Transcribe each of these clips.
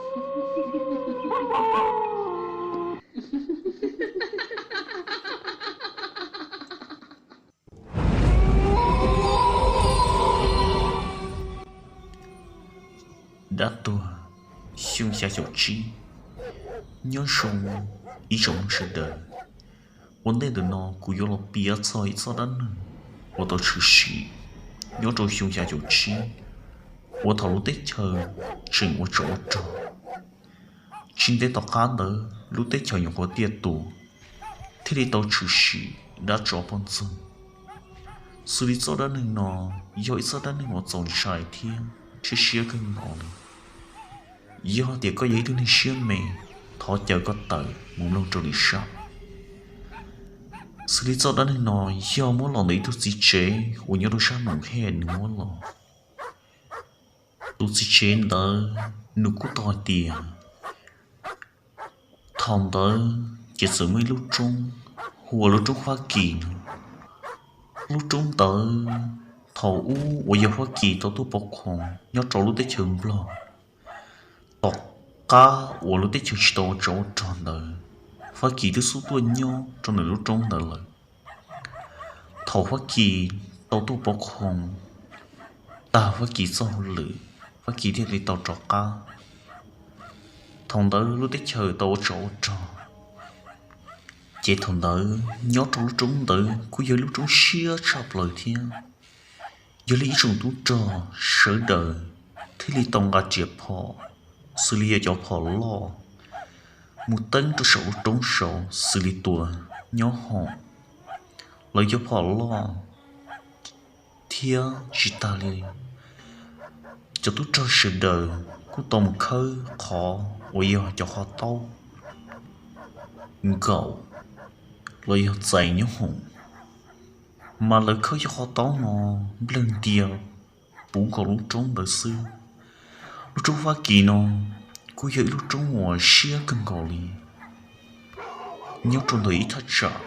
Dab tuag xyoo xya caum tsib. Nyob zoo ib tsoom mloog sawv daws, ua ntej ntawm no kuv yuav los piav txog ib txoj dab neeg uas tau tshwm sim nyob rau xyoo xya caum tsib, uas thaum lub teb chaws tseem ua tsov ua rog. Tsis ntev tom qab ntawd lub teb chaws nyuam qhuav tiaj tus, thiaj li tau tshwm sim dab tsov poj ntxoog. Xws li txoj dab neeg no yog ib txoj dab neeg uas txaus ntshai thiab rhiab siab kawg nkaus li. Yog tias koj yog ib tug neeg siab me, thov caw koj tawm mus mloog rau lwm sab. Xws li txoj dab neeg no yog muab los ntawm ib tug txiv tsev uas nyob rau sab Moos Hej nws muab los. Tus txiv tsev ntawd nws kuj tau hais tias thaum ntawd ces txawm muaj ib lub roob hu ua lub roob Fab Kis no. Lub roob ntawd thaum ub uas yog Fab Kis tau tuaj pov khoom nyob rau lub teb chaws Nplog, tom qab uas lub teb chaws tsis tau ua tsov ua rog ntawd, Fab Kis twb xub tuaj nyob rau ntawm lub roob ntawd lawm. Thaum Fab Kis tau tuaj pov khoom tag Fab Kis txoj hauj lwm, Fab Kis thiaj li tau rov qab. Thaum ntawd lub teb chaws tau ua tsov ua rog, ces thaum ntawd nyob rau lub roob ntawd kuj yog ib lub roob siab tshaj plaws thiab. Yog li ib tsoom tub rog sawv daws thiaj li tau nqa riam phom, xws li yog cov phom loj, mus teeb rau saum lub roob saud xws li tua nyob hoom. Lawv cov phom loj thiab tsis tas li, cov tub rog sawv daws kuj tau mus khawb qhov uas yog cov qhov taub nkaum los yog txais nyob hoom. Mas lawv khawb cov qhov taub no nplawg ntia puv nkaus lub roob ntawd xwb. Lub roob Fab Kis no kuj yog ib lub roob uas siab kawg nkaus li. Nyob rau ntawm ib thaj tsam,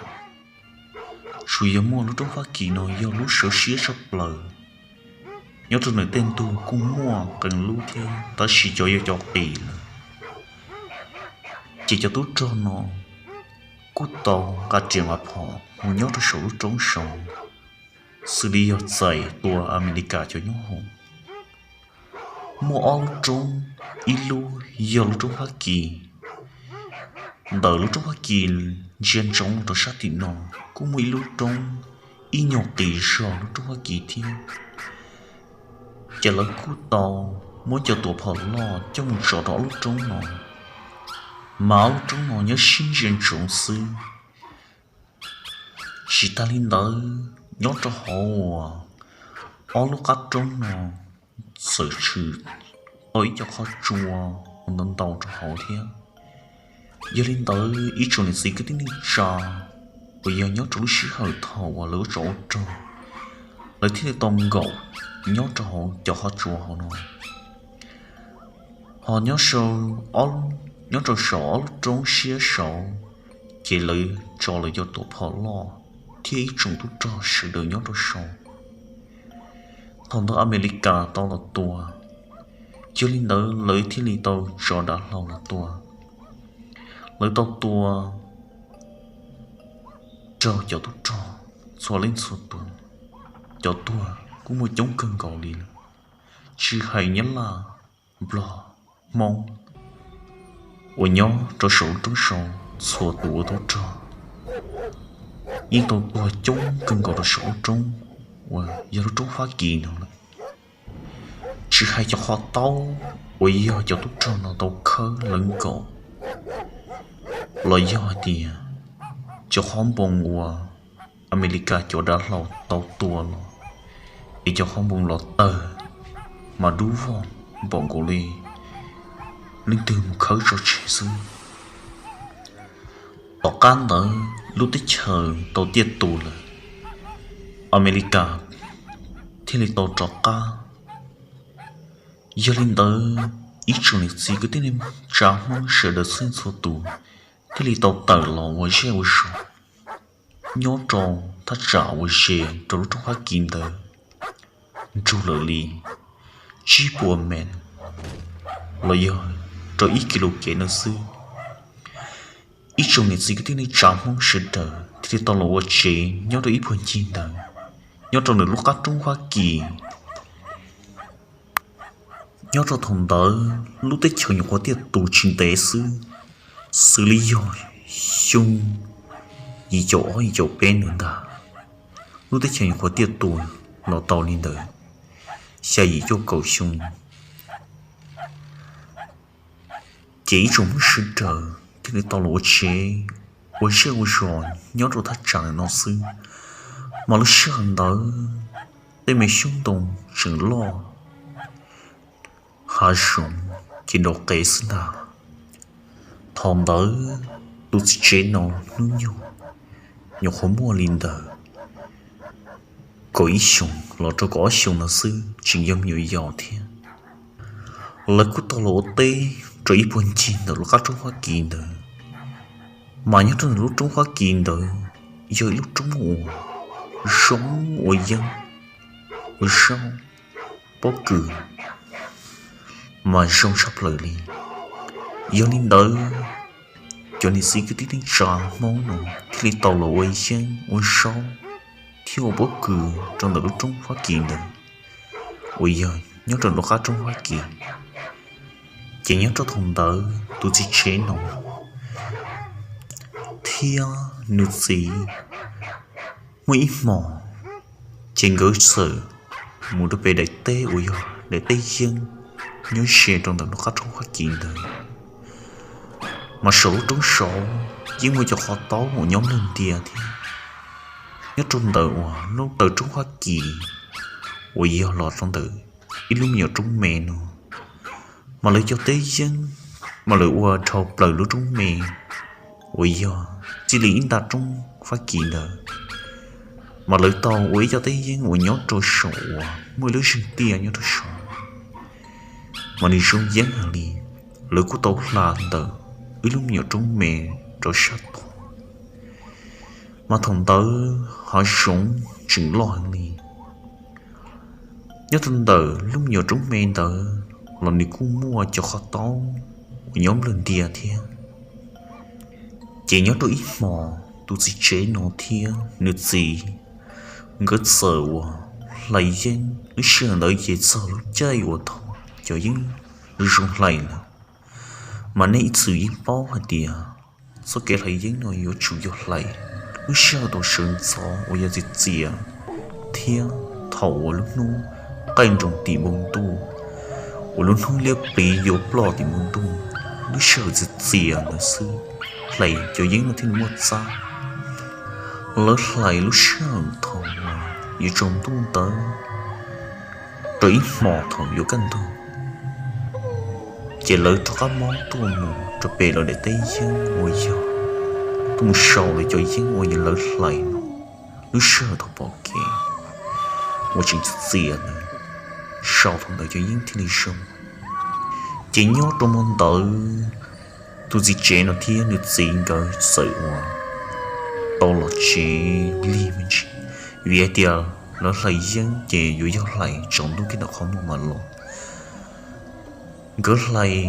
tsuas yog muaj lub roob Fab Kis no yog lub sawv siab tshaj plaws. Nyob rau ntawm tej ntug kuj muaj qee lub thiab, tab sis cov yog cov qis lawm. Ces cov tub rog no kuj tau nqa riam nqa phom mus nyob rau saum lub roob saud, xws li yog txais tua Amelikas cov nyob hoom. Muaj ob lub roob, ib lub yog lub roob Fab Kis. Ntawm lub roob Fab Kis ntsia ntsoov rau sab tim no kuj muaj ib lub roob ib nyuag qis zog lub roob Fab Kis thiab. Ces lawv kuj tau muab cov tuam phom loj coj mus tso rau ob lub roob no, mas ob lub roob no nyob sib ntsia ntsoov xwb. Tsis tas li ntawd, nyob rau hauv uas ob lub qab roob no txawm tshwm tau ib co qhov tsua uas ntau ntau rau hauv thiab. Yog li ntawd, ib tsoom niam txiv kwv tij neej tsa uas yog nyob rau lub sij hawm thaum uas lawv ua tsov ua rog, lawv thiaj li tau nkaum nyob rau hauv cov qhov tsua hauv no. Ho nyob rau, nyob rau saum ob lub roob siab saud, ces lawv tso lawv cov tuam phom loj thiab ib tsoom tub rog sawv daws nyob rau saud. Thaum ntawd Amelikas tau los tua, yog li ntawd lawv thiaj li tau tso dav hlau los tua. Lawv tau tua raug cov tub rog txhua leej txhua tus, cov tuag kuj muaj coob kawg nkaus li lawm. Tsis hais Nyab Laj, Nplog, Hmoob uas nyob rau saum lub roob saud txhua tus ua tub rog yeej tau tuag coob kawg nkaus rau saum lub roob uas yog lub roob Fab Kis no lawm. Tsis hais cov qhov taub uas yog cov tub rog no tau khawb lawv nkaum, los yog hais tias cov qhov npoo uas Amelikas cov dav hlau tau tua los, es cov qhov npoo los tawg mas dub vog npaum nkaus li leej twg mus khawb tso tseg xwb. Tom qab ntawd lub teb chaws tau tiaj tus lawm, Amelikas thiaj li tau rov qab. Yog li ntawd, ib tsoom niam txiv kwv tij neej tsa Hmoob sawv daws txhua leej txhua tus thiaj li tau tawm los ua zej ua zos nyob rau thaj tsam uas ze rau lub roob Fab Kis ntawd nrug lawm li tsib puas mev los yog rau ib kis lus kev no xwb. Ib tsoom niam txiv kwv tij neej tsa Hmoob sawv daws thiaj li tau los ua tsev nyob rau ib puag ncig ntawd, nyob rau ntawm lub qab roob Fab Kis. Nyob rau thaum ntawd lub teb chaws nyuam qhuav tiaj tus tsis ntev xwb, xws li yog xyoo yim caum ob yim caum peb ntawd ntag. Lub teb chaws nyuam qhuav tiaj tus los tau li ntawd xya yim cuaj kaum xyoo. Ces ib tsoom Hmoob sawv daws thiaj li tau los ua tsev, ua zej ua zos nyob rau thaj tsam no xwb. Mas lub sij hawm ntawd tej me xyoob ntoo tseem loj, hav zoov ces nrov qees xwb ntag. Thaum ntawd tus txiv tsev no hnub nyoog nyuam qhuav muaj li ntawd kaum ib xyoos los rau kaum ob xyoos no xwb, tseem yog me nyuam yaus thiab. Lawv kuj tau los ua teb rau ib puag ncig ntawm lub qab roob Fab Kis ntawd. Mas nyob rau ntawm lub roob Fab Kis ntawd yog ib lub roob uas zoo ua yeeb, ua zaub, pob kws, mas zoo tshaj plaws li. Yog li ntawd, cov niam txiv kwv tij neej tsa Hmoob no thiaj li tau los ua yeeb ua zaub thiab ua pob kws rau ntawm lub roob Fab Kis ntawd uas yog nyob rau nraum qab roob Fab Kis. Ces nyob rau thaum ntawd tus txiv tsev no thiab nws txiv muaj ib hmos, ces nkawd txawm mus rau pem daim teb uas yog daim teb yeeb nyob ze rau ntawm lub qab roob Fab Kis ntawd. Mas saum lub roob saud yeej muaj cov qhov taub uas nyob nplawg ntias thiab. Nyob rau ntawm uas lub taw roob Fab Kis uas yog los rau ntawm ib lub me nyuam roob me no, mas lawv cov teb yeeb mas lawv ua dhau plaws lub roob me uas yog txij li ib nta roob Fab Kis ntawd. Mas lawv tau ua ib co teb yeeb uas nyob rau saum uas muaj ib lub zeeg tiaj nyob rau saud, mas nws zoo yeeb heev li. Lawv kuj tau hla ntawm ib lub me nyuam roob me rau sab tod. Mas thaum ntawd hav zoov tseem loj heev li. Nyob rau ntawm lub me nyuam roob me ntawd los nws kuj muaj cov qhov taub uas nyob nplawg ntias thiab. Ces nyob rau ib hmos tus txiv tsev no thiab nws txiv nkawd txawm uas hlais yeeb. Lub sij hawm ntawd ces txog lub caij uas thaum cov yeeb zoo hlais lawm. Mas nej ib txwm yeej paub hais tias txoj kev hlais yeeb no yuav tsum yog hlais lub sij hawm thaum sawv ntxov uas yog txias txias thiab thaum uas lub hnub qaij nroos tim npoo ntuj, uas lub hnub liab pliv yuav ploj tim npoo ntuj, lub sij hawm txias txias ntawd xwb, hlais cov yeeb no thiaj li muaj txab. Lawv hlais lub sij hawm thaum yuav tsaus ntuj ntawd rau ib hmos thaum yuav kaj ntug, ces lawv rov qab mob tuaj mus rau pem lawv daim teb yeeb uas yog tuaj mus sau lawv cov yeeb uas yog lawv hlais no. Lub sij hawm thaum pom kev uas tseem txias txias ntawd, sau thaum ntawd cov yeeb thiaj li zoo. Ces nyob rau hmo ntawd tus txiv tsev no thiab nws txiv nkawd txawm uas tau los tsev lig me ntsis, vim hais tias lawv hlais yeeb ces yuav yog hlais tsaus ntuj kiag ntawm qhov muag mam los. Nkawd hlais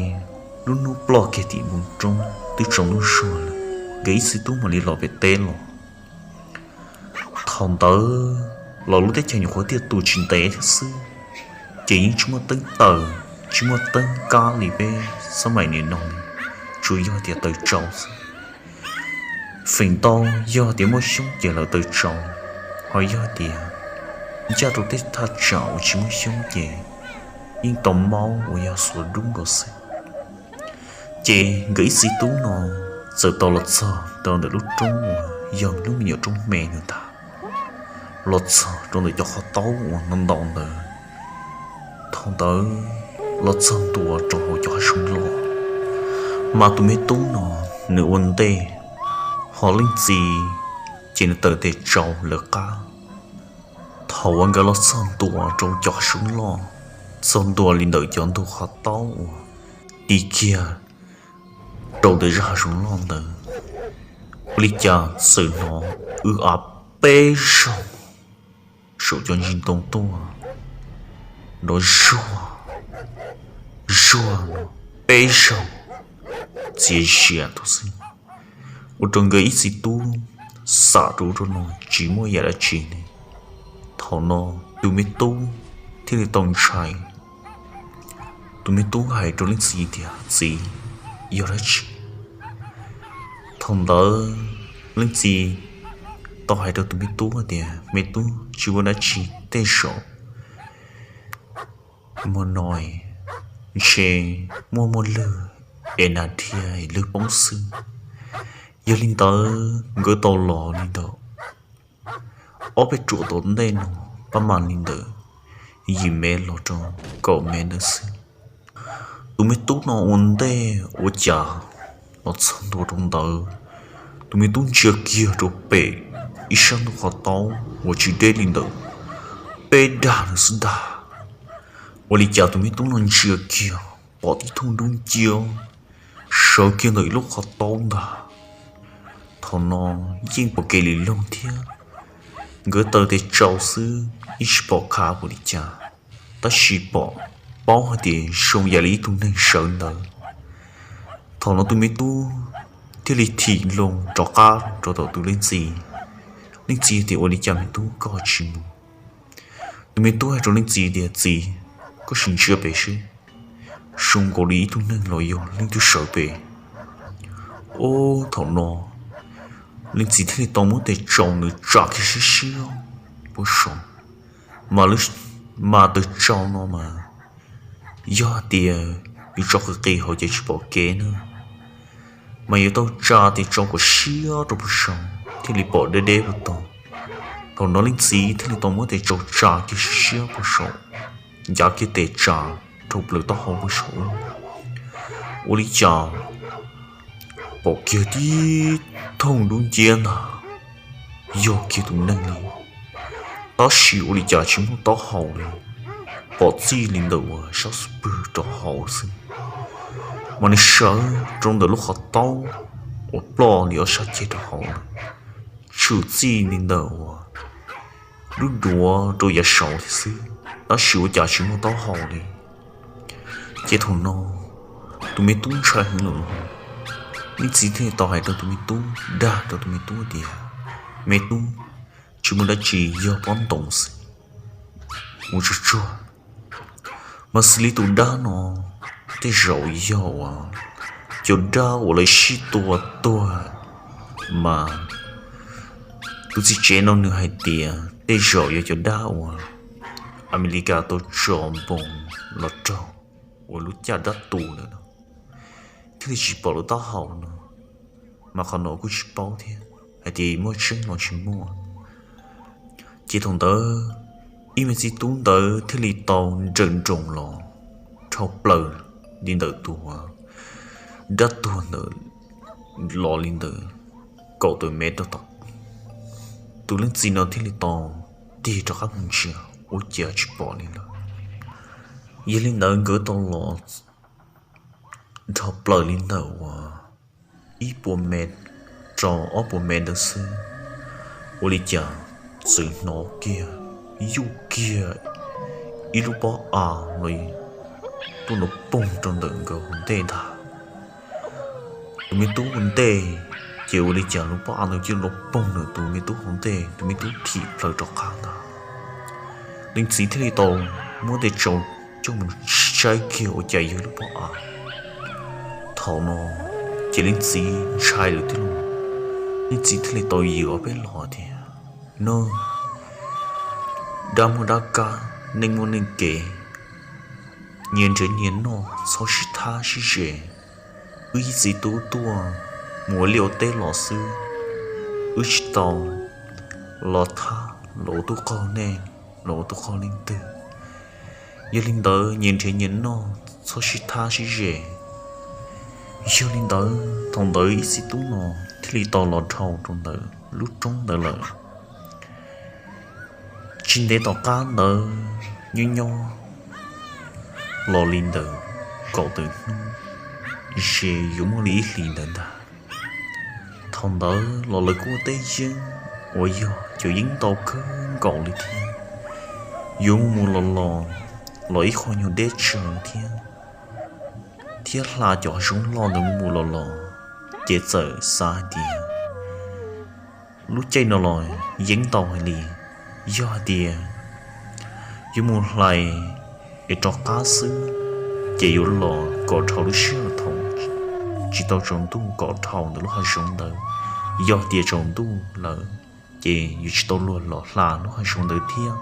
lub hnub ploj kiag tim npoo roob twb tsaus ntuj zuag lawm, nkawd ib txiv tub mam li los pem teb los. Thaum ntawd los lub teb chaws nyuam qhuav tiaj tus tsis ntev thiab xwb, ces yeej tsis muaj teeb taws, tsis muaj teeb kab li peb xab maim nim no, tsuas yog tias taws tsau xwb. Feem ntau yog tias muaj xyoob ces lawv taws tsau, ho yog tias ncaj rau tej thaj tsam uas tsis muaj xyoob ces yeej tau maub uas yog xuas dub nkaus xwb. Ces nkawd ib txiv tub no txawm tau los txog rau ntawm lub roob uas yog lub me nyuam roob me ntawd ntag, los txog rau ntawm cov qhov taub uas ntau ntau ntawd. Thaum ntawd los txog ntua rau hauv cov hav zoov loj, mas tus me tub no nws ua ntej, ho leej txiv ces nws taws tes tsau lawv qab. Thaum uas nkawd los txog ntua rau cov hav zoov loj, txog ntua li ntawm cov ntug qhov taub uas ti kiag rau ntawm zaj hav zoov loj ntawd, ua li cas txawm hnov w av peb zaug saum cov ntsis ntoo tuaj, nrov zuag zuag no peb zaug. txias zias tau xwb, ua rau nkawd ib txiv tub xam rau ub rau no tsis muaj yam dab tsi li. Thaum no tus me tub thiaj li tau ntshai. Tus me tub hais rau leej txiv tias, Txiv, yog dab tsi? Thaum ntawd leej txiv tau hais rau tus me tub tias, Me tub, tsis muaj dab tsi, tej zaum hmo no ntshe muaj muaj lwg es nas dhia es lwg poob xwb. Yog li ntawd nkawd tau los li ntawm ob peb ruam tom ntej no, pab mas li ntawm yim mev los rau kaum mev ntawd xwb. Tus me tub no ua ntej ua cas los txog ntua rau ntawd, tus me tub ntsia kiag rau pem ib sab ntug qhov taub uas tsis deb li ntawm peb dag ntawd xwb ntag. Ua li cas tus me tub no ntsia kiag pom tib thooj dub nciab sawv kiag ntawm ib lub qhov taub ntag. Thaum no yeej pom kev li loog thiab, nkawd taw tes tsau xwb yeej tsis pom khav puas li cas, tab sis pom paub hais tias zoo yam li ib tug neeg sawv ntawd. Thaum no tus me tub thiaj li thim loo rov qab rau tom tus leej txiv. Leej txiv tias, Ua li cas me tub koj tsis mus? Tus me tub hais rau leej txiv tias, Txiv, koj sim ntsia pem seb, zoo nkaus li ib tug neeg los yog leej twg sawv pem. Ub, thaum no leej txiv thiaj li tau muab tes tsau nws tsa kiag siab siab puag saum. Mas lub, mas tes tsau no mas yog hais tias yus tso qis qis hauv ces tsis pom kev na, mas yuav tau tsa tes tsau kom siab rau puag saum thiaj li pom deb deb puag tod. Thaum no leej txiv thiaj li tau muab tes tsau tsa kiag siab siab puag saum, ncav kiag tes tsa rau plaws taub hau puag saum ub. Ua li cas pom kiag tib thooj dub nciab ntag, yog kiag tus neeg li, tab sis ua li cas tsis muaj taub hau li, pom txij li ntawm uas sab xub pwg rau hauv xwb. Mas nws sawv rau ntawm lub qhov taub uas ploj li ob sab ceg rau hauv, tshwm txij li ntawm uas lub duav rau yav saud thiab xwb, tab sis ua cas tsis muaj taub hau li. Ces thaum no tus me tub ntshai heev lawm lauj. Leej txiv thiaj li tau hais rau tus me tub, dag rau tus me tub tias, Me tub, tsis muaj dab tsi, yog pob ntoos xwb, mus tsuag tsuag. Mas xws li tus dab no tej zaum yog uas cov dab uas lawv sib tua tuag, mas tus txiv tsev no nws hais tias tej zaum yog cov dab uas Amelikas tau tso npoos los raug ua lub caj dab tu lawm no, thiaj li tsis pom lub taub hau no. Mas qhov no kuj tsis paub thiab hais tias muaj tseeb los tsis muaj. Ces thaum ntawd ib me txiv tub ntawd thiaj li tau nrawm nroos los dhau plaws li ntawm tus dab tuag ntawd los li ntawm kaum tawm mev rau tom. Tus leej txiv no thiaj li tau tig rov qab mus ntsia, ua cas tsis pom li lawm. Yog li ntawd nkawd tau los dhau plaws li ntawm uas ib puas mev rau ob puas mev ntawd xwb, ua li cas txawm hnov kiag yuj kiag ib lub pob av los tuaj nrov poog rau ntawm nkawd hauv ntej ntag. Tus me tub ua ntej, ces ua li cas lub pob av ntawd cia li nrov poog ntawm tus me tub hauv ntej, tus me tub thim plaws rov qab ntag. Leej txiv thiaj li tau muab tes tsau coj mus saib kiag ua cas yog lub pob av. Thaum no ces leej txiv ntshai lawm thiab lauj. Leej txiv thiaj li tau yws ob peb los tias, Nub, dab muaj dab kab, neej muaj neej kev, nyias nrhiav nyias noj, txhob sib thab sib ze. Wb ib txiv tub tuaj mus ua liaj ua teb los xwb, wb tsis tau los thab los ua tub qaug nej los ua tub qaug leej twg. Yog li ntawd nyias nrhiav nyias noj, txhob sib thab sib ze. Yog li ntawd thaum ntawd ib txiv tub no thiaj li tau los dhau rau ntawm lub roob ntawd lawm. Tsis ntev tom qab ntawd nyob nyob los li ntawm kaum tawm hnub, ze yuav muaj li ib hlis ntawd ntag. Thaum ntawd los lawv kuj ua teb yeeb uas yog cov yeeb ntau kawg nkaus li thiab, yuav mus mus los los los ib qho nyuag deb tsawv thiab. thiab hla cov hav zoov loj ntawd mus los los, ces txawm xav hais tias lub caij no los yeeb ntau heev li, yog hais tias yuav mus hlais es rov qab xwb, ces yuav los kom dhau lub sij hawm thaum tsis tau tsaus ntuj kom dhau ntawm lub hav zoov ntawd. Yog tias tsaus ntuj lawm, ces yuav tsis tau luag los hla lub hav zoov ntawd thiab.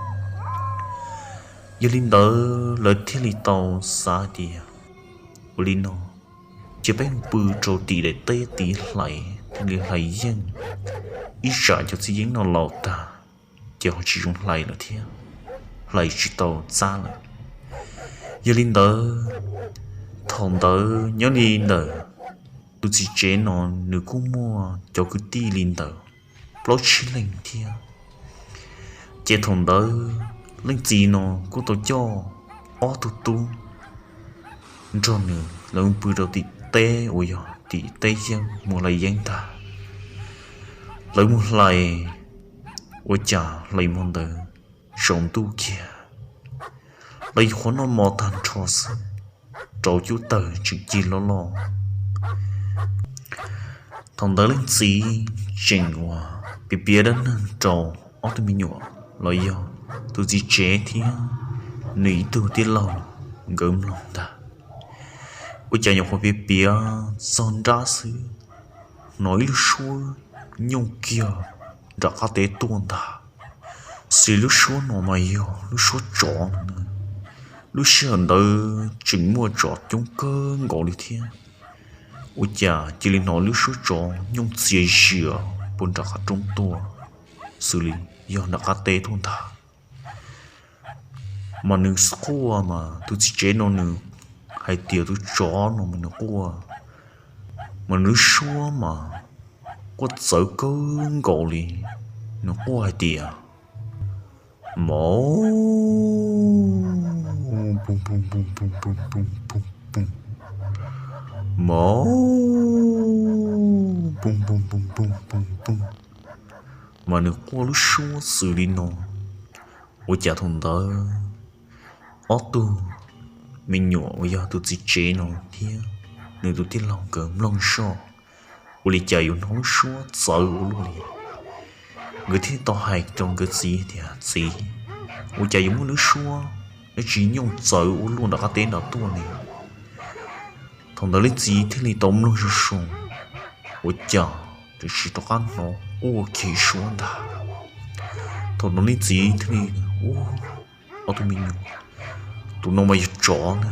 Yog li ntawd lawv thiaj li tau xav tias, ua li no, ces peb mus pw rau tim daim teb tid hlais thiaj li hlais yeej, ib tsam cov txiv yeeb no laus tag, ces ho tsis zoo hlais lawm thiab, hlais tsis tau txab lawm. Yog li ntawd, thaum ntawd nyob li ntawm tus txiv tsev no, nws kuj muaj cov kwv tij li ntawm plaub tsib leeg thiab. Ces thaum ntawd leej txiv no kuj tau coj ob tug tub nrog nws lawv pw rau tim teb uas yog tim teb yeeb mus hlais yeeb ntag. Lawv mus hlais, ua cas hlais hmo ntawd tsaus ntuj kiag, lawv yuav qhuav noj mov tag nrho xwb, rauv cub tawg tseem cig loj loj. Thaum ntawd leej txiv tseem uas piav piav dab neeg rau ob tug me nyuam los yog tus txiv tsev thiab nws ib tug tij laug nkawd mloog ntag. Ua cas nyuam qhuav piav piav txog nrab xwb, hnov ib lub suab nyooj kiag nram qab teb tuaj ntag. Xws li lub suab no mas yog lub suab tsov no. Lub sij hawm ntawd tseem muaj tsov coob kawg nkaus li thiab. Ua cas cia li hnov lub suab tsov nyooj txias zias puag nram qab roob tuaj, xws li yog nram qab teb tuaj ntag. Mas nws quaj mas tus txiv tsev no nws hais tias tus tsov no mas nws quaj, mas nws lub suab mas quaj txawv kawg nkaus li. Nws quaj hais tias, mauv, pum pum pum pum pum pum pum, mauv, pum pum pum pum pum pum. Mas nws quaj lub suab xws li no. Ua cas thaum ntawd ob tug me nyuam uas yog tus txiv tsev no thiab nws tus tij laug nkawd mloog zoj, ua li cas yuav hnov lub suab txawv ua luaj li. Nkawd thiaj tau hais rau nkawd txiv tias, txiv, ua cas yuav muaj lub suab dab tsi nyooj txawv ua luaj nram qab teb nrad tuaj ne? Thaum ntawd leej txiv thiaj li tau mloog zoo zoo, ua cas tam sim rov qab hnov quaj kiag ib suab ntag. Thaum no leej txiv thiaj li, ua, ob tug me nyuam, tus no mas yog tsov na.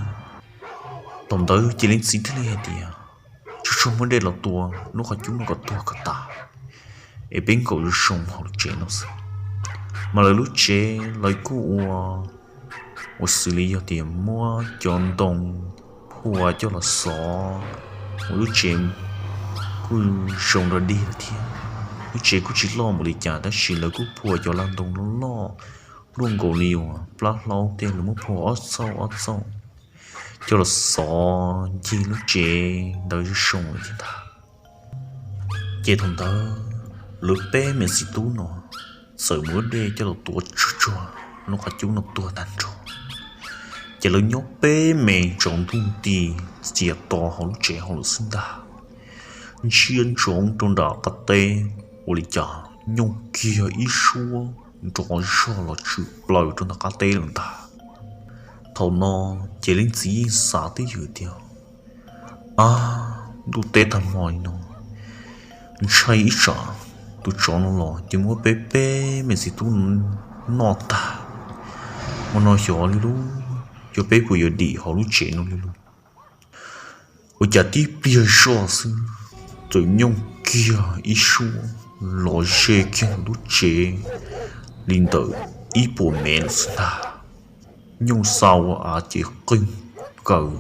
Thaum ntawd ces leej txiv thiaj li hais tias, tsuag tsuag muab dej los tua lub qhov cub no kom tuag kom tas, es peb nkaum zoo zoo hauv lub tsev no xwb. Mas lawv lub tsev lawv kuj ua, ua xws li yog tias muab cov ntoo phua coj los xov, ua lub tsev kuj zoo rau dig lawm thiab. Lub tsev kuj tsis loj npaum li cas tab sis lawv kuj phua cov laj ntoo loj loj, luaj nkaus li uas plab hlaub tej, lawv muab phua ob txauj ob txauj coj los xov ncig lub tsev ntawd zoo zoo lawm thiab ntag. Ces thaum ntawd lawv peb me txiv tub no txawm muab dej coj los tua tsuag tsuag lub qhov cub no tuag tag nrho. Ces lawv nyob peb me tsaus ntuj nti txias to hauv lub tsev hauv lawm xwb ntag. Ntsia ntsoov rau nram qab teb, ua li cas nyooj kiag ib suab nrov zog los tshwm plaws rau nram qab teb lawm ntag. Thaum no ces leej txiv yeej xav twj ywm tias, ab, ntuj teb tag hmo li no, ntshai ib tsam tus tsov no los ces muab peb peb me txiv tub noj tag. Hmo no xyov li lub, cov peb puas yuav dim hauv lub tsev no li lub. Ua cas tib pliag zoj xwb, txawm nyooj kiag ib suab los ze kiag ntawm lub tsev li ntawm ib puas mev lawm xwb ntag. Nyooj xa ua av ces qeeg kaws,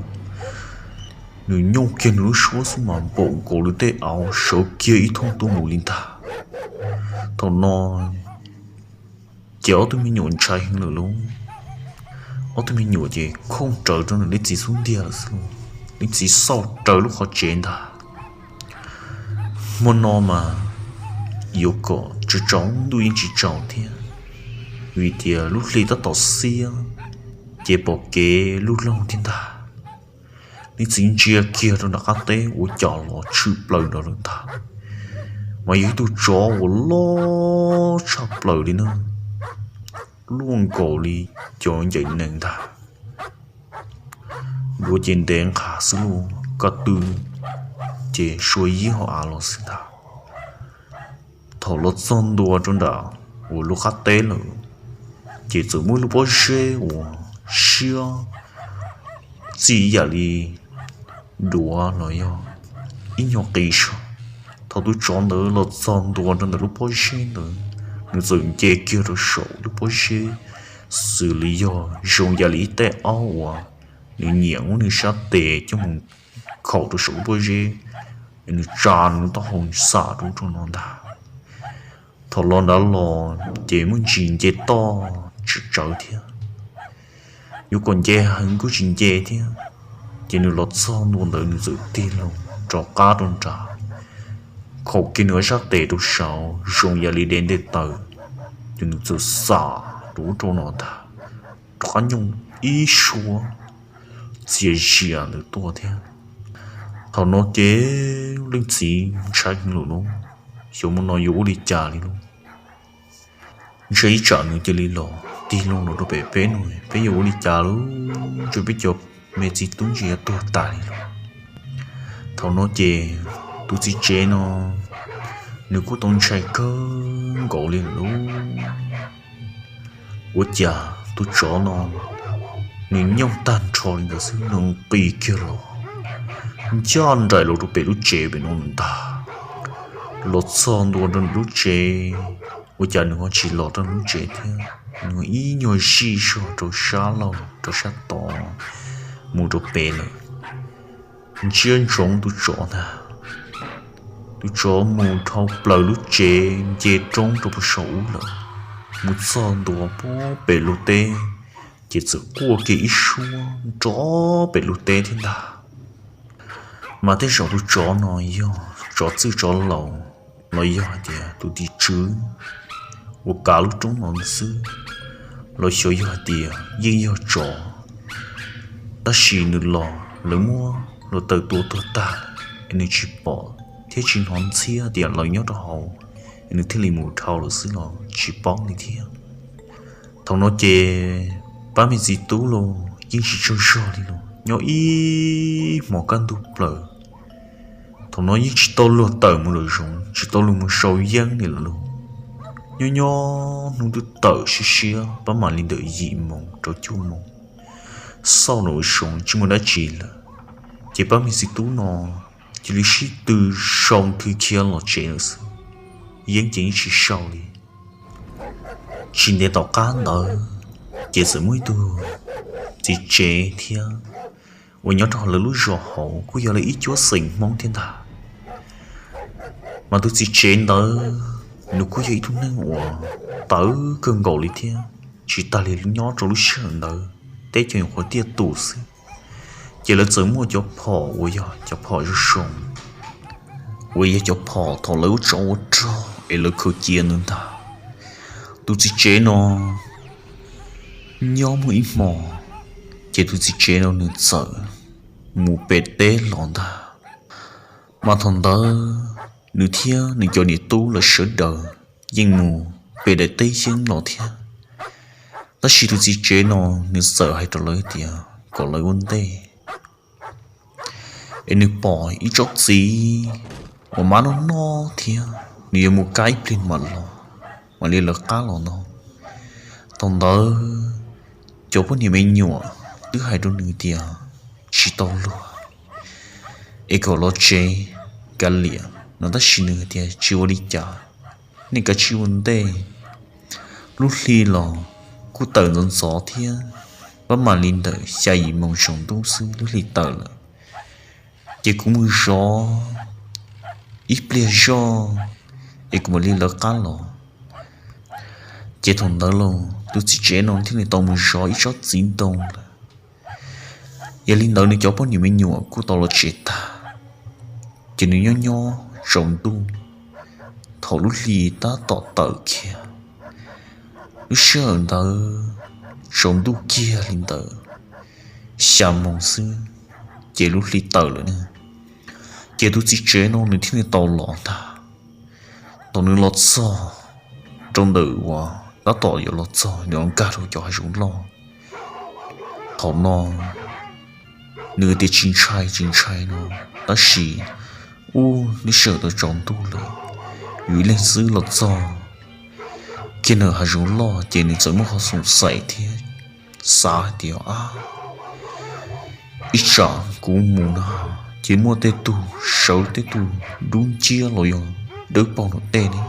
nws nyooj kiag nws lub suab xwb mas npaum nkaus li tej av sawv kiag ib thooj tuaj mus li ntag. Thaum no ces ob tug me nyuam ntshai heev lawm lauj. Ob tug me nyuam ces khooj rawv rau ntawm leej txiv xub ntiag lawm xwb lauj. Leej txiv xauj rawv lub qhov tsev ntag. Hmo no mas yuav kom tsaus tsaus ntuj yeej tsis tsaus thiab, vim tias lub hli tab tom xiab, ces pom kev lub loog thiab ntag. Leej txiv ntsia kiag rau nram qab teb ua cas los tshwm plaws nrov lawm ntag. Mas yog ib tug tsov uas loj tshaj plaws li na, luaj nkaus li cov ncaim nees ntag. Duav ces ntev nqha xwb lauj, kaj tw ces sua yib hauv av los xwb ntag. Thaum los txog ntua rau nram uas lub qab teb lawm, ces txawm muaj lub pob zeb uas siab txij yam li duav los yog ib nyuag qis zog. Thaum tus tsov ntawd los txog ntua rau ntawm lub pob zeb ntawd, nws txawm nce kiag rau saum lub pob zeb, xws li yog zoo yam li ib tej aub uas nws nyiam muab nws sab tes coj mus khaum rau saum lub pob zeb, nws tsa nws lub taub hau xam rau rau no ntag. Thaum los nrad los ces muaj ntsis nce toj tsawv tsawv thiab, yuav kom nce heev kuj tsis nce thiab. Ces nws los txog ntua ntawd nws txawm tig loo rov qab rau nrad, khaum kiag nws ob sab tes rau saud zoo yam li de nte taws, ces nws txawm xam rau ub rau no ntag, rov qab nyooj ib suab txias zias ntawd tuaj thiab. Thaum no ces leej txiv ntshai heev lawm lauj, xyov mus no yuav ua li cas li lauj. Ntshe ib tsam nws cia li los tig loo los rau pem peb no, peb yuav ua li cas lauj, ntshe peb cov me txiv tub ntshe yuav tuag tas li lauj. Thaum no ces tus txiv tsev no nws kuj tau ntshai kawg nkaus li lawm lauj. Ua cas tus tsov no nws nyooj tag nrho li ntawd xwb nws qis kiag los ncaj nraim los rau pem lub tsev pem no ntag. Los txog ntua rau lub tsev, ua cas nws ho tsis los rau lub tsev thiab, nws ib nyuag zij zog rau sab laug rau sab tod mus rau pem lawm. Ntsiab ntsoov tus tsov ntag, tus tsov mus dhau plaws lub tsev nce roob rau puag saum ub lawm, mus txog ntua puag pem lub teb, ces txawm quaj kiag ib suab nrov pem lub teb thiab ntag. Mas tej zaum tus tsov no yog tsov txwj tsov laus los yog hais tias tus tim tswv uas kav lub roob no xwb, los xyov yog hais tias yeej yog tsov, tab sis nws los lawv muab luag taws tua tuag tag, es nws tsis pom thiab tsis hnov ntxhiab tias lawv nyob rau hauv, es nws thiaj li mus dhau lawm xwb los tsis paub li thiab. Thaum no ces pab me txiv tub los yeej tsis tsaug zog li los nyob ib hmos kaj ntug plaws. Thaum no yeej tsis tau luag tawm mus lawm zoov, tsis tau luag mus sau yeeb li lawm lauj. Nyob nyob hnub twb tawm siab siab pab mam li ntawm yim moos rau cuaj moos, xauj lawm zoov tsis muaj dab tsi lawm, ces pab me txiv tub no cia li sib tw sau thwv khiav los tsev lawm xwb, yeeb ces yeej tsis sau li. Tsis ntev tom qab ntawd ces txawm muaj ib tug txiv tsev thiab uas nyob rau lawv lub zos hauv kuj yog lawv ib cuab xeem Hmoob thiab ntag. Mas tus txiv tsev ntawd nws kuj yog ib tug neeg uas tawv kawg nkaus li thiab, tsis tas li nyob rau lub sij hawm ntawd teb chaws nyuam qhuav tiaj tus xwb, ces lawv txawm muaj cov phom uas yog cov phom zoo zoo, uas yog cov phom thaum lawv ua tsov ua rog es lawv khaws cia ntawd ntag. Tus txiv tsev no nyob muaj ib hmo, ces tus txiv tsev no nws txawm mus pem teb los ntag. Mas thaum ntawd nws thiab nws cov niam tub lawv sawv daws yeej mus pem daim teb yeeb los thiab. Tab sis tus txiv tsev no nws txawm hais rau lawv tias kom lawv ua ntej, es nws pom ib tsob txiv uas mab noj noj thiab, nws yuav mus kab ib pliag mam los, mam li lawv qab los no. Thaum ntawd cov poj niam me nyuam twb hais rau nws tias tsis tau luag, es kom los tsev kav liam no, tab sis nws tias tsis ua li cas, nej kav tsij ua ntej. Lub hli los kuj tawm ntxov ntxov thiab, pab mam li ntawm xya yim moos tsaus ntuj xwb lub hli tawm lawm. Ces kuv mus zov ib pliag zoj es kuv mam li lawv qab los. Ces thaum ntawd los tus txiv tsev no thiaj li tau mus zov ib tsob txiv ntoo lawm. Yog li ntawd nws cov poj niam me nyuam kuj tau los tsev tag, ces nws nyob nyob tsaus ntuj, thaum lub hli tab tom tawm kiag, lub sij hawm ntawd tsaus ntuj kiag li ntawd xya moos xwb, ces lub hli tawm lawm na. Ces tus txiv tsev no nws thiaj li tau los ntag. Thaum nws los txog rau ntawm uas tab tom yuav los txog nws los nkag rau cov hav zoov loj, thaum no nws tias tsis ntshai tsis ntshai no, tab sis ub, nws sawv tau tsaus ntuj lawm, yus ib leeg xwb los txog kiag ntawm hav zoov loj ces nws txawm muaj qhov xoom xaim thiab xav hais tias, ab, ib tsam kuv mus no ces muaj tej tug sawv tej tug dub nciab los yog dawb paug nram tej ne.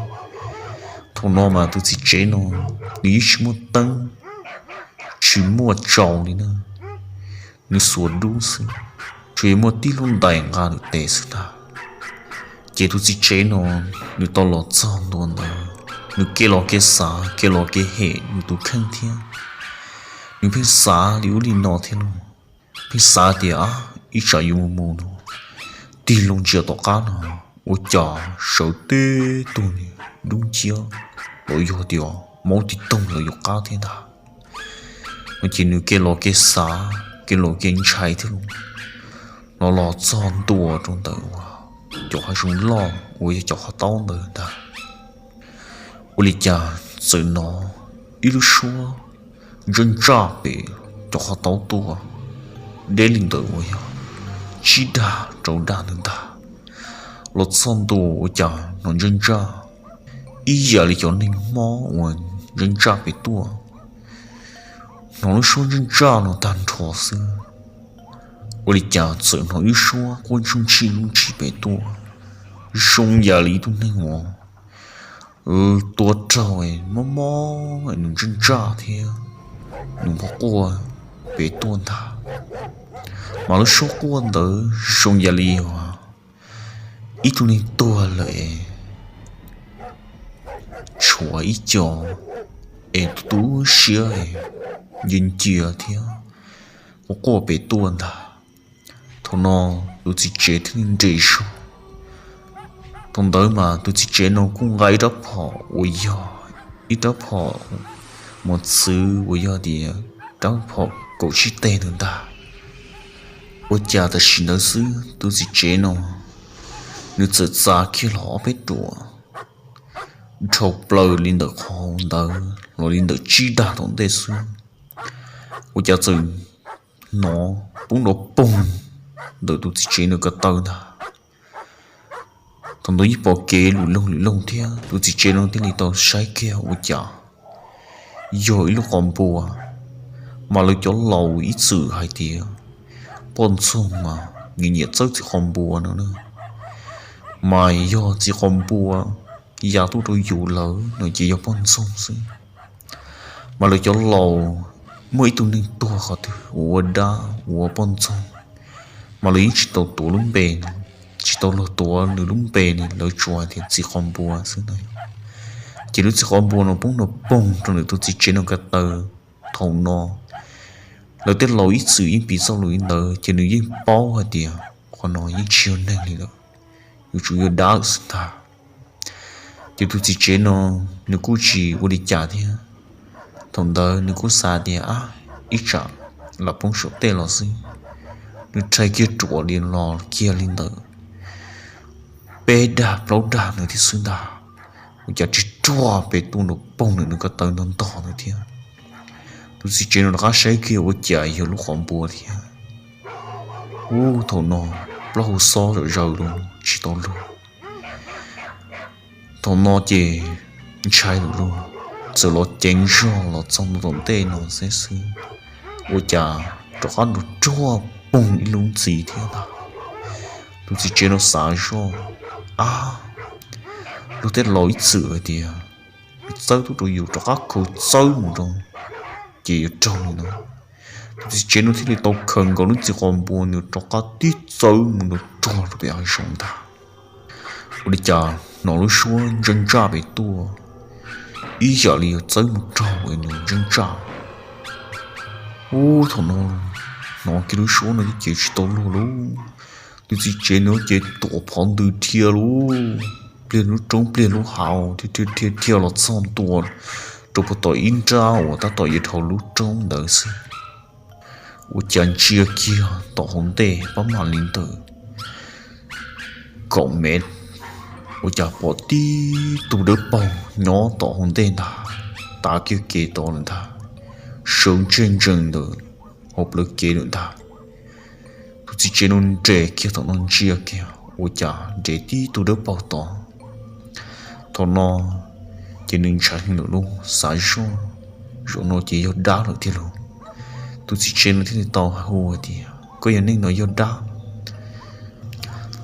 Thaum no mas tus txiv tsev no nws yeej tsis muaj teeb, tsis muaj tsaus li na, nws xuas dub xwb, tsuas yog muaj tib lub ntais nqa nws tes xwb ntag. Ces tus txiv tsev no nws tau los txog ntua ntawd, nws kev los kev xav, kev los kev hem nws tus kheej thiab. Nws pheej xav li ub li no thiab los, pheej xav tias, ab, ib tsam yuav mus mus no, tig loo ntsia tom qab no ua cas sawv tib tug dub nciab los yog tias maub tiv toog los yuav qab thiab ntag. No ces nws kev los kev xav, kev los kev ntshai thiab los, los los txog ntua rau ntawm uas cov hav zoov loj uas yog cov qhov taub ntawd ntag. Ua li cas txawm hnov ib lub suab ntsaj ntsaj pem cov qhov taub tuaj, deb li ntawm uas yog tsib dag rau dag ntawd ntag. Los txog ntua ua cas hnov ntsaj ntsaj ib yam li cov neeg mob uas ntsaj ntsaj pem tuaj. Hnov lub suab ntsaj ntsaj no tag nrho xwb, ua li cas txawm hnov ib lub suab quaj ntsuj ntshij ntsuj ntshij pem tuaj, zoo yam li ib tug neeg uas tua raug mob mob nws ntsaj ntsaj thiab nws quaj quaj pem tuaj ntag. Mas lub suab quaj ntawd zoo yam li uas ib tug neeg tuag lawm es tshuav ib co es tu siab ncia ncia thiab quaj quaj pem tuaj ntag. Thaum no tus txiv tsev thiaj li nres zog. Thaum ntawd mas tus txiv tsev no kuj nqa ib rab phom uas yog ib rab phom mos txwv uas yog tias rab phom kaum tsib teg ntawd ntag. Ua cas tam sim ntawd xwb tus txiv tsev no nws txawm txav kiag los ob peb ruam dhau plaws li ntawm qhov ntawd los li ntawm tsib dag tom ntej xwb, ua cas txawm hnov poob nrov poog ntawm tus txiv tsev no ko taw ntag. Thaum ntawd yeej pom kev lwm loog lwm loog thiab tus txiv tsev no thiaj li tau saib kiag ua cas yog ib lub qhov npua. Mas lawv cov laus ib txwm hais tias poj ntxoog mas nyiam nyiam txawb txiv qhov npua no na, mas yog txiv qhov npua ya tuaj rau yus lawm no ces yog poj ntxoog xwb. Mas lawv cov laus muaj ib tug neeg tuag qhov twg uas ua dab ua poj ntxoog, mas lawv yeej tsis tau tuav lub npe, tsis tau luag tuav nws lub npe ne, lawv tsuas hais tias txiv qhov npua xwb na. Ces lub txiv qhov npua no poob nrov poog rau ntawm tus txiv tsev no ko taw. Thaum no lawv tej laus ib txwm yeej piv txoj lus li ntawd ces nws yeej paub hais tias qhov no yeej tsis yog neeg li lawm, yuav tsum yog dab xwb ntag. Ces tus txiv tsev no nws kuj tsis ua li cas thiab. Thaum ntawd nws kuj xav tias, ab, ib tsam lam poob saum tej los xwb. Nws rhais kiag ruam li los kiag li ntawd peb dag plaub dag ntawd thiab xwb ntag, ua cas ris ruag pem tuaj nrov poog ntawm nws ko taw ntog ntog ntawd thiab. Tus txiv tsev no rov qab saib kiag ua cas yog lub qhov npua thiab. Ub, thaum no plaub hau xob zom zaws lug tsis tau lug. Thaum no ces ntshai lawm lauj, txawm los ceev zog los txog ntua tom ntej no xwb xwb, ua cas rov qab nrov ruag poog ib lub ntxiv thiab ntag. Tus txiv tsev no xav zoj, ab, luag tej laus ib txwm hais tias txawb tuaj rau yus rov qab khaws txawb mus rau ces yuav raug li no. Tus txiv tsev no thiaj li tau khaws nkaus lub ntxiv qhov npua nws rov qab tib txawb mus nrov ruag rau pem hav zoov ntag. Ua li cas hnov lub suab ntsaj ntsaj pem tuaj ib yam li yuav txawb mus raug nws ntsaj ntsaj. Ub, thaum no hnov kiag lub suab no ces tsis tau luag lauj. Tus txiv tsev no ces tuam phov ntws dhia lauj, pliag lub roob pliag lub hav, dhia dhia dhia los txog ntua rau puag tom ib nrab uas tab tom yuav dhau lub roob ntawd xwb. Ua cas ntsia kiag tom hauv ntej pab mam li ntawm kaum mev, ua cas pom tib tug dawb paug nyob tom hauv ntej ntag, tav kiag kev tod lawm ntag, sawv ntseg ntsees ntawm hauv plawv kev lawm ntag. Tus txiv tsev no nres kiag tom no ntsia kiag ua cas nres tib tug dawb paug tod. Thaum no ces nws ntshai heev lawm lauj, xav zoj, zaum no ces yog dab lawm tiag lauj. Tus txiv tsev no thiaj li tau hu hais tias, Koj yog neeg no yog dab,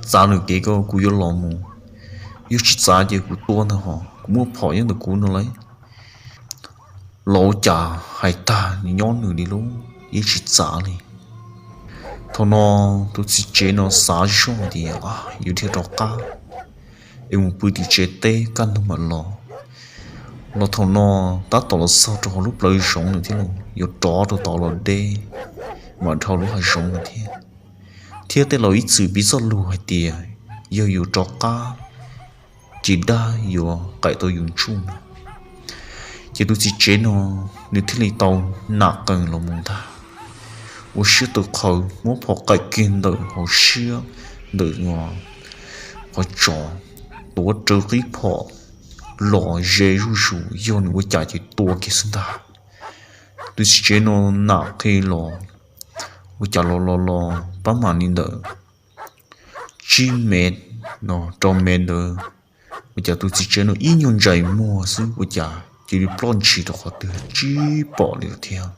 txav lawm kev ko kuv yuav los mus, yog tsis txav ces kuv tua ntag hos, kuv muaj phom nyob ntawm kuv no lauj. Los ua cas hais tag nws nyob nws li lauj, yeej tsis txav li. Thaum no tus txiv tsev no xav zoj tias, Yuav dhia rov qab es mus pw tim tsev teb kaj ntug mam los. Los thaum no tab tom los txog rau hauv lub plawv zoov lawm thiab lauj, yuav rov rau tod los deb mam dhau lub hav zoov lawm thiab. Thiab tej laus ib txwm piv txoj lus hais tias yog yus rov qab ces dab yuav qaim tau yus ntsuj no. Ces tus txiv tsev no nws thiaj li tau nam qees los mus ntag, ua siab tawv qhawv muab phom qaim kiag ntawm hauv siab, ntawm qhov tsos, tuav rawv qib phom los ze zuj zus, yog nws ua cas ces tua kiag xwb ntag. Tus txiv tsev no nam qhi los, ua cas los los los pab mam li ntawm tsib mev no rau mev ntawd, ua cas tus txiv tsev no ib nyuag ntsais muag xwb ua cas cia li ploj ntshis rau qhov twg tsis pom li lawm thiab.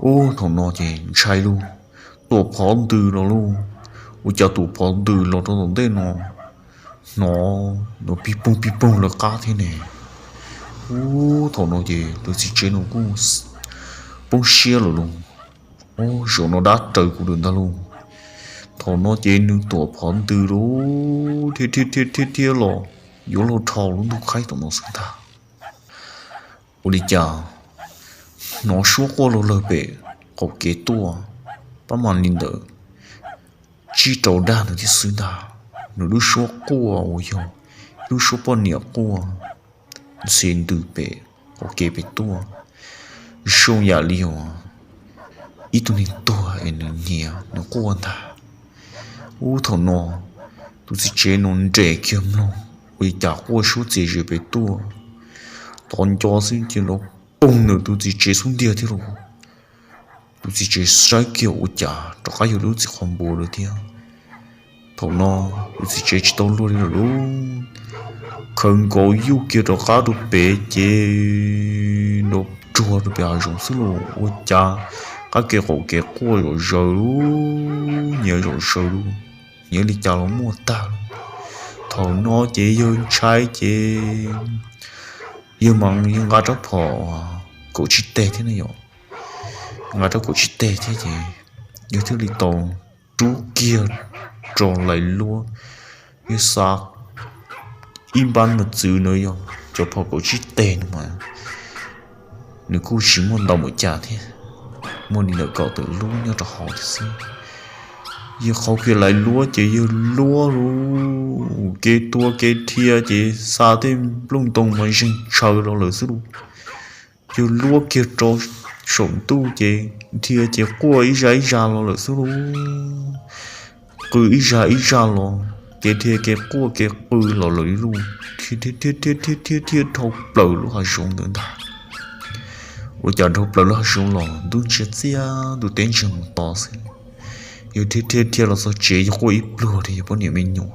Ub, thaum no ces ntshai lauj, tuam phov ntws los lauj. Ua cas tuam phov ntws los rau tom ntej no, hnov no pig poog pig poog lawv qab thiab ne. Ub, thaum no ces tus txiv tsev no kuj poob siab lawm lauj. Ub, zaum no dab raws kuv lawm ntag lauj. Thaum no ces nws tuam phov ntws lauj, thiab thiab thiab thiab thiab los yuav luag dhau lub ntuj khaib tom no xwb ntag. Ua li cas hnov suab quaj lawg lawg pem qaum kev tuaj, pab mam li ntawd tsib rau dag ntawd thiab xwb ntag. Nws lub suab quaj uas yog lub suab poj niam quaj ntxhi ntws pem qaum kev pem tuaj, zoo yam li uas ib tug neeg tuag es nws nyiav nws quaj ntag. Ub, thaum no tus txiv tsev no nres kiag mloog ua li cas quaj suab txias zes pem tuaj, tov nco xwb cia li poog ntawm tus txiv tsev xub ntiag thiab lauj. Tus txiv tsev saib kiag ua cas rov qab yog lub txiv qhov npua lawm thiab. Thaum no tus txiv tsev tsis tau luag li lawm lauj, khawv nkaus yuj kiag rov qab rau pem ces nrov ruag rau pem hav zoov xwb lauj. Ua cas qab kev qaum kev quaj zom zaws lauj, nyiav zom zaws lauj, nyiav li cas los muaj tag lauj. Thaum no ces yawg ntshai ces yawg mas yawg nqa rab phom kaum tsib teg thiab ne yom, nqa rab kaum tsib teg thiab ces yawg thiaj li tau rub kiag rau lais luab. Yawg xa ib npab no txwv na yog cov phom kaum tsib teg no mas nws kuj tsis muaj ntau npaum cas thiab, muaj li ntawm kaum tawm lub nyob rau hauv thiab xwb. Yawg qhau kiag lais luab ces yawg luab lauj, kev tua kev dhia ces xa tej nplooj ntoo mas zeeg tshaws los lawm xwb lauj. Yawg luab kiag rau saum ntuj ces dhia ces quaj ib zaj ib zaj los lawm xwb lauj. Qw ib zaj ib zaj los, kev dhia kev quaj kev qw los lawm li lauj. Dhia dhia dhia dhia dhia dhia dhau plaws lub hav zoov ntawd ntag. Ua cas dhau plaws lub hav zoov los ntuj ntsia txiaj ntuj teb ntsiag mus to xwb. Yawg dhia dhia dhia los txog tsev yawg quaj ib pluag rau yawg poj niam me nyuam.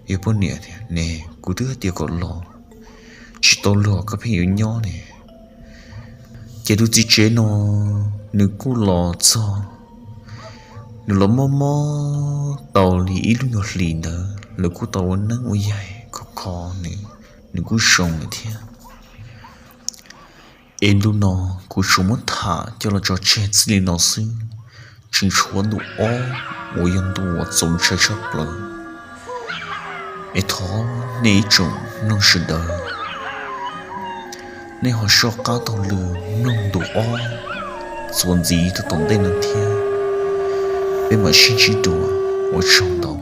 Yawg poj niam tias, Ne, kuv twb hais tias kom los tsis tau luag koj pheej yuav nyob ne. Ces tus txiv tsev no nws kuj los txog, nws los mob mob tau li ib lub nyuag hlis ntawd lawv kuj tau ua neeb ua yaig khov kho nws, nws kuj zoo lawm thiab. Es ntu no kuv tsuas muab tham coj los tso tseg txij li no xwb, tseem tshuav ntu ob uas yog ntu uas txaus ntshai tshaj plaws. Es thov nej ib tsoom mloog sawv daws, nej ho soj qab taug lw mloog ntu ob txuas ntxiv rau tom ntej no thiab. Peb mam sib ntsib dua, ua tsaug ntau.